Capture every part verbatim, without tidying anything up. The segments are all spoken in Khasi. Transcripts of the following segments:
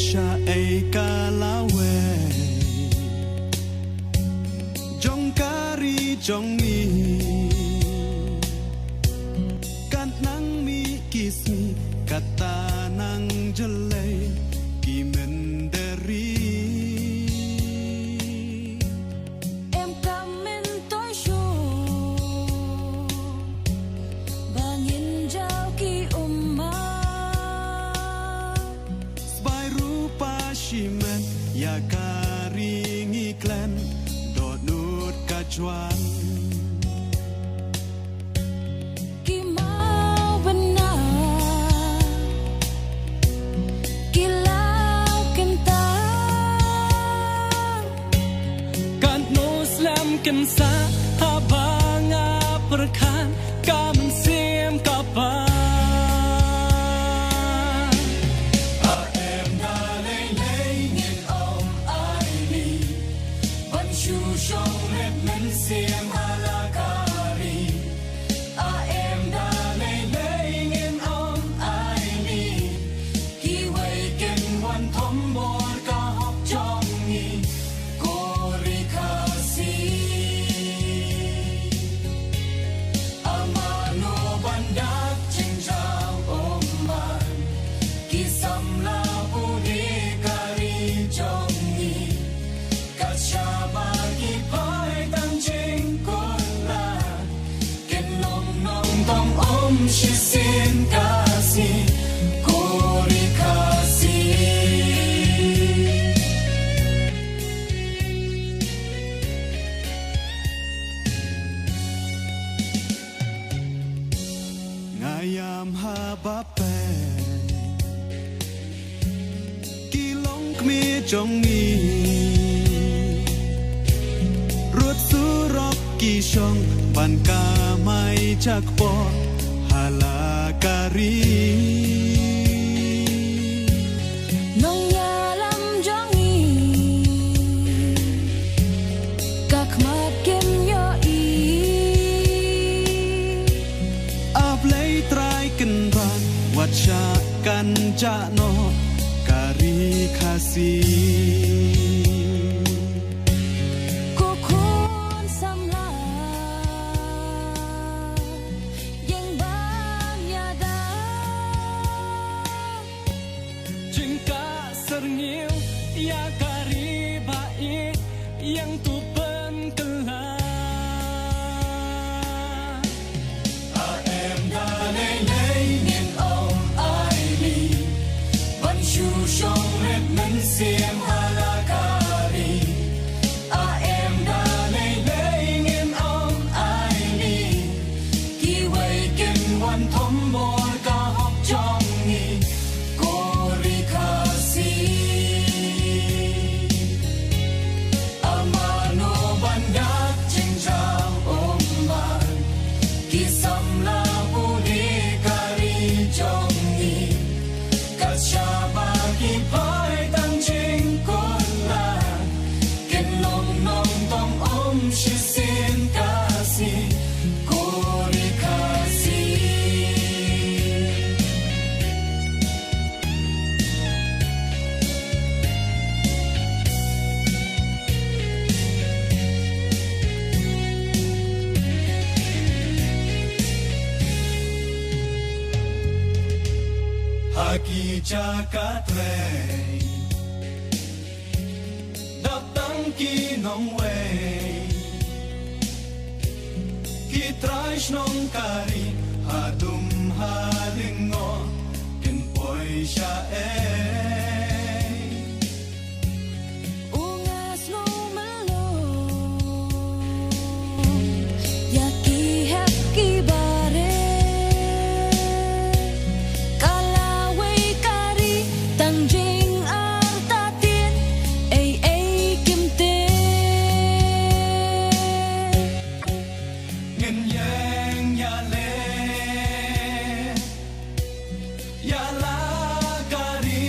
Sha ei ka lawei jong ka ri jong ngi. Kat nang mih ki sngi, kata nang jlei ki mynder ri. Em kam myntoi shuh ba ngin jaw ki ummat. Sbai rupa shimet ïa ka ri ngi khlem dohnud ka juan. Ki mawbynna ki law kynta. Katno slem kynsa haba nga pyrkhat ka mynsiem ka ba. A em da lei lei ngin ym ailad ban shu shong rit mynsiem ha la ka ri. A em da lei lei ngin ym ailad. Kiwei kin wan thombor ka hok jong ngi ko ri Khasi. Amano ban dak jingjia ummat ki samla pule ka ri jong ngi. Kat shaba ki phai tang jingkular kin long nongtong um shisien ka sngi ko ri Khasi. Nga ïam haba peit ki longkmie jong ngi. Rud surok ki shong ban kamai jakpoh ha la ka ri. Nongïalam jong ngi ka khmat kim ïohi. A Blei Trai kynrad wat shah kan jah noh ka ri Khasi. Ko khun samla ïeng ban ïada. Jingkah syrngiew ïa ka ri ba ïeit ïeng tu pynkylla. A em da lei lei ngin ym ailad ban shu shong rit mynsiem ha la ka ri. A em da lei lei ngin ym ailad. Kiwei kin wan thombor ka hok jong ngi ko ri Khasi. Amano ban dak jingjia ummat ki samla pule ka ri jong ngi. Kat shaba ki phai tang jingkular kin long nongtong um shisien ka sngi ko ri Khasi. Ha ki jaka trei dap tang ki nongwei. Ki trai shnong ka ri hadum ha lyngngoh kin poi shaei. U nga sngew malu ïa ki hep ki barit. Ka lawei ka ri tang jingartatien ei ei kim tip. Ngin ïeng ïaleh ïa la ka ri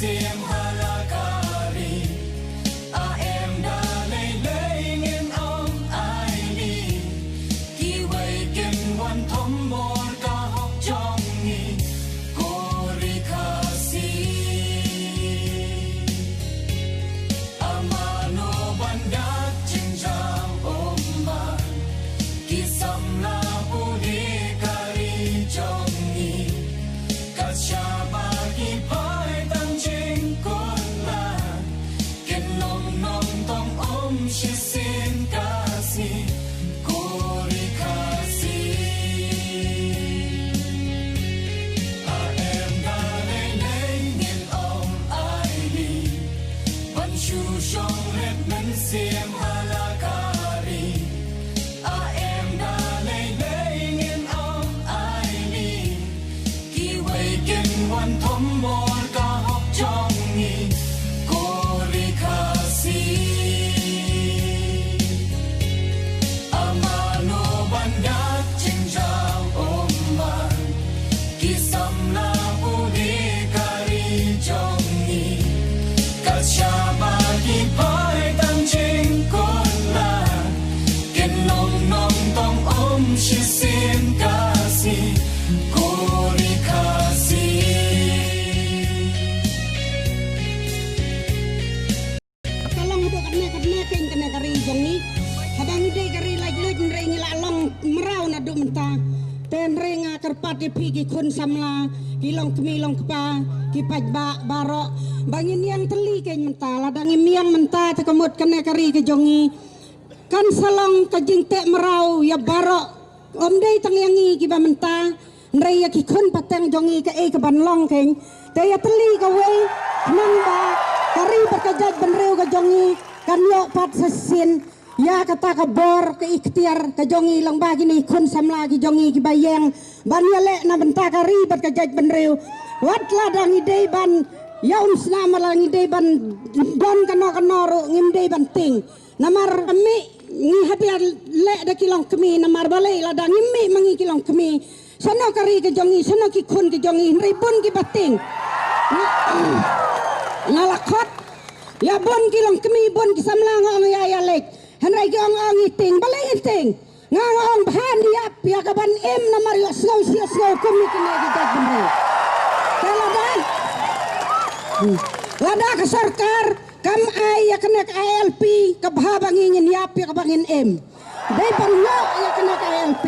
Sim ha la ka ri, a em da lei lei ngin ong ai ni. Kiwei kin wan thombor ka hok jong ngi, ko ri Khasi. Amano ban dak jingjang ummat, ki samla pule ka ri jong ngi. Kat shaba ki phai tang jingkut lad, kin long nongtong um shisien ka sngi, ko ri Khasi. A em da lei lei ngin ong ai ni, ban shu shong rit mynsiem ha la ka ri. A em da lei lei ngin ong ai ni, kiwei kin wan thombor ka hok jong ngi, ko ri Khasi. Amano ban dak jingjang ummat, ki samla pule ka ri jong ngi. Kat shaba ki phai tang jingkut lad, kin long nongtong um shisien ka sngi, ko ri Khasi. Ka long haduh katne katne keiñ kane ka ri jong ngi. Haba ngi dei ka ri laitluid hynrei ngi la long mraw naduh mynta. Te hynrei nga kyrpad ïa phi ki khun samla, ki longkmie longkpa, ki paidbah baroh, ba ngin ïeng tylli keiñ mynta. Lada ngim ïeng mynta te ka mut kane ka ri ka jong ngi kan sa long ka jingteh mraw ïa baroh. Ym dei tang ïa ngi kiba mynta, hynrei ïa ki khun pateng jong ngi kaei kaban long keiñ. Te ïa tylli kawei, khnang ba ka ri bad ka jaitbynriew ka jong ngi kan ïoh pat sa shisien ïa kata ka bor ka iktiar ka jong ngi lyngba kine ki khun samla ki jong ngi kiba ïeng ban ïaleh na bynta ka ri bad ka jaitbynriew. Wat lada ngi dei ban ïa umsnam, lada ngi dei ban don kano kano ruh, ngim dei ban tieng. Namar mih ngi hap ïaleh da ki longkmie, namar balei lada ngim mih ma ngi ki longkmie, shano ka ri ka jong ngi, shano ki khun ki jong ngi, hynrei bun kiba tieng. Nga, nga la khot ïa bun ki longkmie, bun ki samla, nga ong ïa, ïa leit, hynrei ki ong, ong ngi tieng. Balei ngin tieng? Nga, nga ong ba hap ïap ïa kaban im, namar ïohsngew shi ïohsngew kum ïa kine ki jaitbynriew. Te lada, hmm, lada ka sorkar kam ai ïa kane ka I L P, ka bha ba ngi ngin ïap ïa kaba ngin im. Dei ban ïoh ïa kane ka I L P.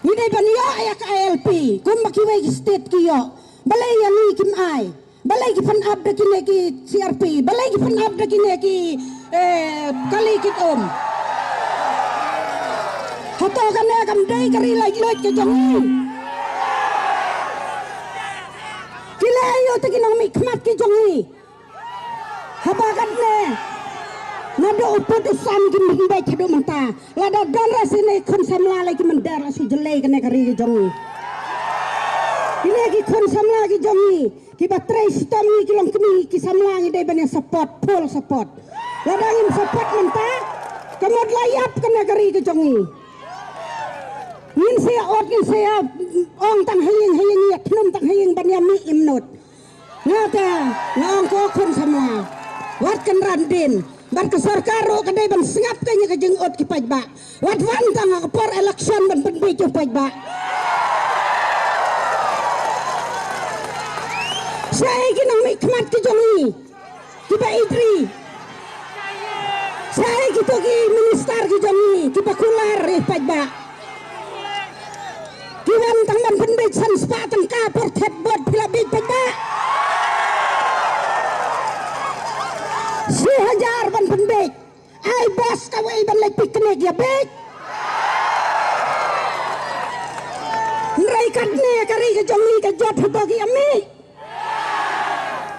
Ngi dei ban ïoh ïa ka I L P kumba kiwei ki state ki ïoh. Balei ïa ngi kim ai? Balei ki pynap da kine ki C R P? Balei ki pynap da kine ki, eh, kali kit um? Hato kane kam dei ka ri laitluid ka jong ngi? Ki leh aïu te ki nongmihkhmat ki jong ngi? Haba katne, naduh u pud u sam kim beit haduh mynta. Lada don re sine khun samla lei ki mynder la shu jlei kane ka ri ka jong ngi. Kine ki khun samla ki jong ngi kiba trei shitom ngi ki longkmie ki samla ngi dei ban ïa support, full support. Lada ngim support mynta, ka mut la ïap kane ka ri ka jong ngi. Ngin sa ïa ot, ngin sa ïa ong tang ha ïing ha ïing, ïa thnum tang ha ïing ban ïa mih im nud. Nga te, nga ong ko khun samla, wat kynran dien. Bad ka sorkar ruh ka dei ban sngap kane ka jingud ki paidbah. Wat wan tang ha ka por election ban pynbiej ïa u paidbah. Shaei ki nongmihkhmat ki jong ngi kiba ïeit ri? Shaei kito ki minister ki jong ngi kiba kular ïa u paidbah? Ki wan tang ban pynbiej san spah tyngka por thet vote, phi la biej paidbah? Shi hajar ban pynbiej. Ai bos kawei ban leit picnic ïa biej. Hynrei katne ka ri ka jong ngi ka jot hato ki ïa mih.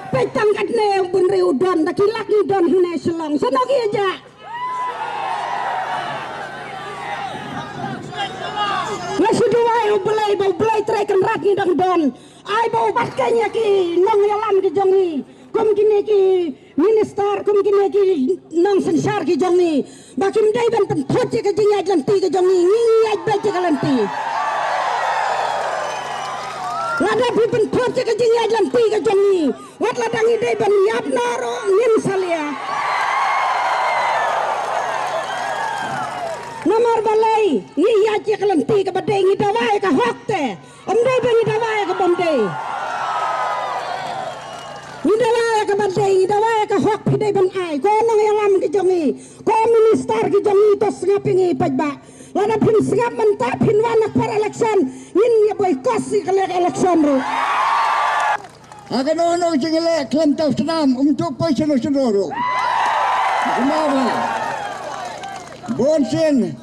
Peit tang katne u bynriew u don da ki lak ngi don hynne Shillong. Shano ki ïa jah? Nga shu duwai ïa U Blei ba U Blei Trai Kynrad ngi dang don. Ai ba u bat kane ïa ki nongïalam ki jong ngi, kum kine ki minister, kum kine ki nongsynshar ki jong ngi, ba kim dei ban pynthut ïa ka jingïaid lynti ka jong ngi, ngi ïaid beit ïa ka lynti. Lada phi pynthut ïa ka jingïaid lynti ka jong ngi, wat lada ngi dei ban ïap noh ruh ngin salia. Namar balei? Ngi ïaid ïa ka lynti kaba dei, ngi dawa ïa ka hok te. Ym dei ba ngi dawa ïa kaba ym dei. Ngi dawa ïa kaba dei, ngi dawa ïa ka hok phi dei ban ai. Ko nongïalam ki jong ngi, ko minister ki jong ngi, to sngap ïa ngi paidbah. Lada phin sngap mynta phin wan ha por election, ngin ïa boycott ïa ka lek election ruh. Ha kano kano ka jingïaleh khlem tau snam, ym tuh poi shano shano ruh. Kumba bun sien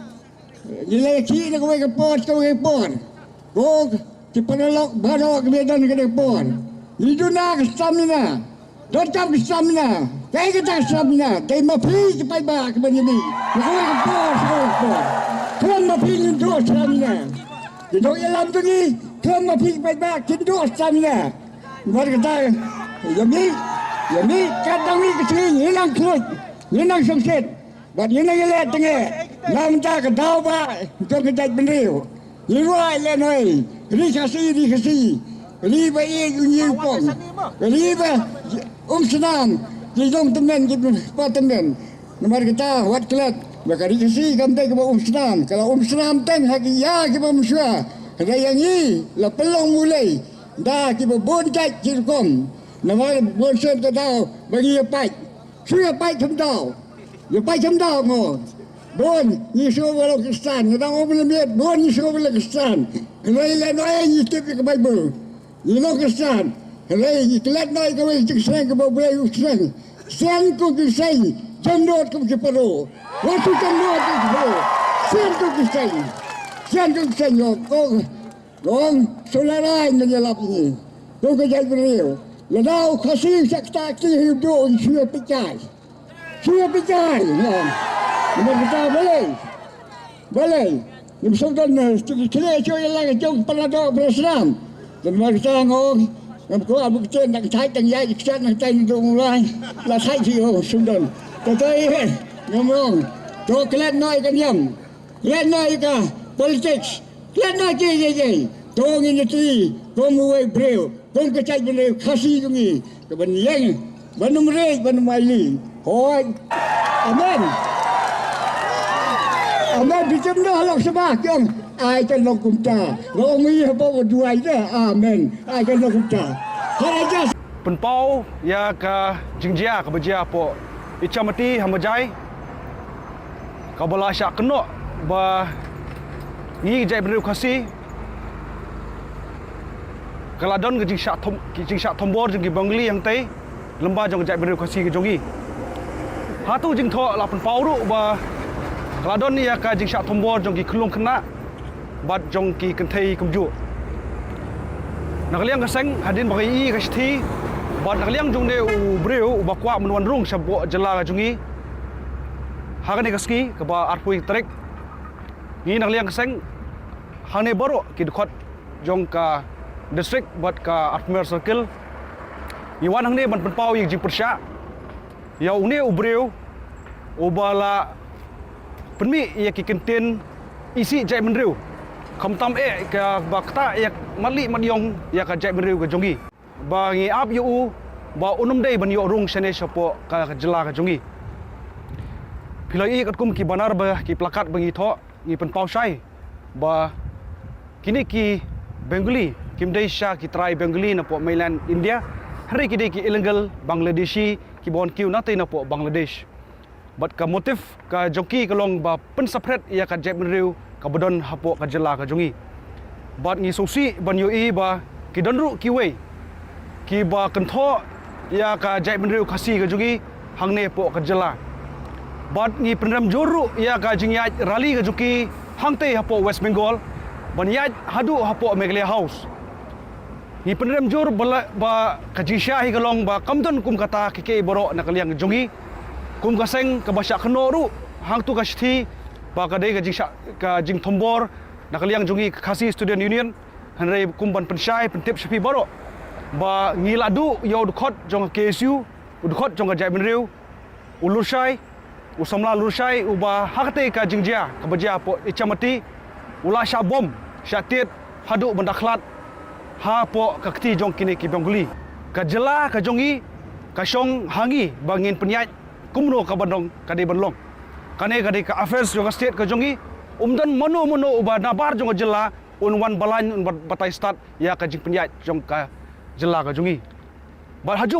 ngi la ïakhih na kawei ka por sha kawei ka por. Ko ki paralok baroh kiba ïadon ha kane ka por, ngi duna ka stamina. Donkam ka stamina. Kaei kata ka stamina? Dei ma phi ki paidbah kiban ïamih na kawei ka por sha kawei ka por. Khlem ma phi ngim duh stamina. Ki nongïalam jong ngi, khlem ma phi ki paidbah kim duh stamina. Namar kata, ïamih, ïamih, katba ngi ka sngi ngi nang khluit, ngi nang sngewsih. Bad ngi nang ïaleh tyngeh. Namar ka daw ba jong ka jaitbynriew, ngi ruh ai lehnoh, ri Khasi, ri Khasi, ri ba ïeit u ñiewpong, ri ba um snam, ki long tymmen, ki pa tymmen. Namar kata wat klet ba ka ri Khasi kam dei kaba um snam, ka la um snam teng ha ki ïa kiba mynshuwa. Hynrei ïa ngi la pynlong mulei da kiba bun jait ki rukom. Namar bun sien ka daw ba ngi ïa pait, shu ïa pait kham daw. Ïa pait kham daw mo. Bun ngi sngew ba long Khristan, nga dang ong mynmiet, bun ngi sngew ba long Khristan. Hynrei lehnoh ngi tip ïa ka Baibl, ngi long Khristan. Hynrei ngi klet noh ïa kawei ka jingsneng kaba U Blei u sneng. Sien kum ki seng, jemnud kum ki paro. Wat shu jemnud kum ki paro. Sien kum ki seng, sien kum ki seng, ong, ong, shu lehrain ngan ïalap ïa ngi. Kum ka jaitbynriew, lada u Khasi u shah ktah kti ha u duh, ngi shu ïa pynjah. Shu ïa pynjah, ong. Namar kata balei, balei ngim sngewdon, eh, tu ki khleh shu ïa la ka jong pala doh pala snam. Namar kata nga ong, ngam kwah ba ktien da ka thait tang ïaid ka ksat na ka thait na dong lai. La thait shu ïa sngewdon. Kata ïa ngam ong, to klet noh ïa ka niam. Klet noh ïa ka politics. Klet noh kiei kiei kiei. To ngin ïatrei kum uwei u briew, kum ka jaitbynriew Khasi jong ngi, kaban ïeng, ban ym rit, ban ym aili. Hooid. Amen. Amen. Phi jem noh ha Lok Sabha ki ong, ai kan long kumta. Nga ong ïa hapoh ka duwai de. Amen. Ai kan long kumta. Hooid, just. Pynpaw ïa ka jingjia kaba jia hapoh Ichamati ha Majai, kaba la shah kynnoh ba ngi jaitbynriew Khasi, ka la don ka jingshah thom-, ka jingshah thombor jong ki Bengali hangtei lyngba jong ka jaitbynriew Khasi ka jong ngi. Ha tu jingthoh la pynpaw ruh ba ka la don ïa ka jingshah thombor jong ki khyllung khynnah bad jong ki kynthei kumjuh. Na ka liang ka seng, hadien ba ka ïohi ka shithi bad na ka liang jong une u briew uba kwah ban wan rung shapoh jylla ka jong ngi ha kane ka sngi kaba arphew tarik, ngi na ka liang ka seng hangne baroh ki dkhot jong ka district bad ka arphew mer circle, ngi wan hangne ban pynpaw ïa ka jingpyrshah ïa une u briew uba la pynmih ïa ki kyntien isih jaitbynriew, khamtam eh kaba ktah ïa ka matlieh mationg ïa ka jaitbynriew ka jong ngi. Ba ngi ap ïa u ba un ym dei ban ïoh rung shane shapoh ka, ka jylla ka jong ngi. Phi la ïohi katkum ki banner bad ki placard ba ngi thoh, ngi pynpaw shai ba kine ki Bengali kim dei sha ki trai Bengali napoh mainland India, hynrei ki dei ki illegal Bangladeshi kiba wan kiew natei napoh Bangladesh. Bad ka motive ka jong ki ka long ba pynsaphriang ïa ka jaitbynriew kaba don hapoh ka jylla ka jong ngi. Bad ngi sngewsih ban ïohi ba ki don ruh kiwei kiba kynthoh ïa ka jaitbynriew Khasi ka jong ngi hangne hapoh ka jylla. Bad ngi pynrem jur ruh ïa ka jingïaid rally ka jong ki hangtei hapoh West Bengal ban ïaid haduh hapoh Meghalaya House. Ngi pynrem jur ba la, ba ka jingshah hi ka long ba kam don kum kata kiei kiei baroh na ka liang jong ngi. Kum ka seng kaba shah kynnoh ruh hangtu ka shithi ba ka dei ka jingshah, ka jingthombor na ka liang jong ngi ka Khasi Student Union. Hynrei kum ban pynshai pyntip sha phi baroh ba ngi la duh ïa u dkhot jong ka K S U, u dkhot jong ka jaitbynriew, u Lurshai, u samla Lurshai, uba ha katei ka jingjia kaba jia hapoh Ichamati u la shah bom, shah tied haduh ban da khlad Hapoh ka kti jong kine ki Bengali, ka jylla ka jong ngi ka shong ha ngi ba ngin pynïaid kumno ka ban long, ka dei ban long. Kane ka dei ka affairs jong ka state ka jong ngi. Um don mano mano uba nabar jong ka jylla un wan balang, un batai stad ïa ka jingpynïaid jong ka jylla ka jong ngi. Bad ha ju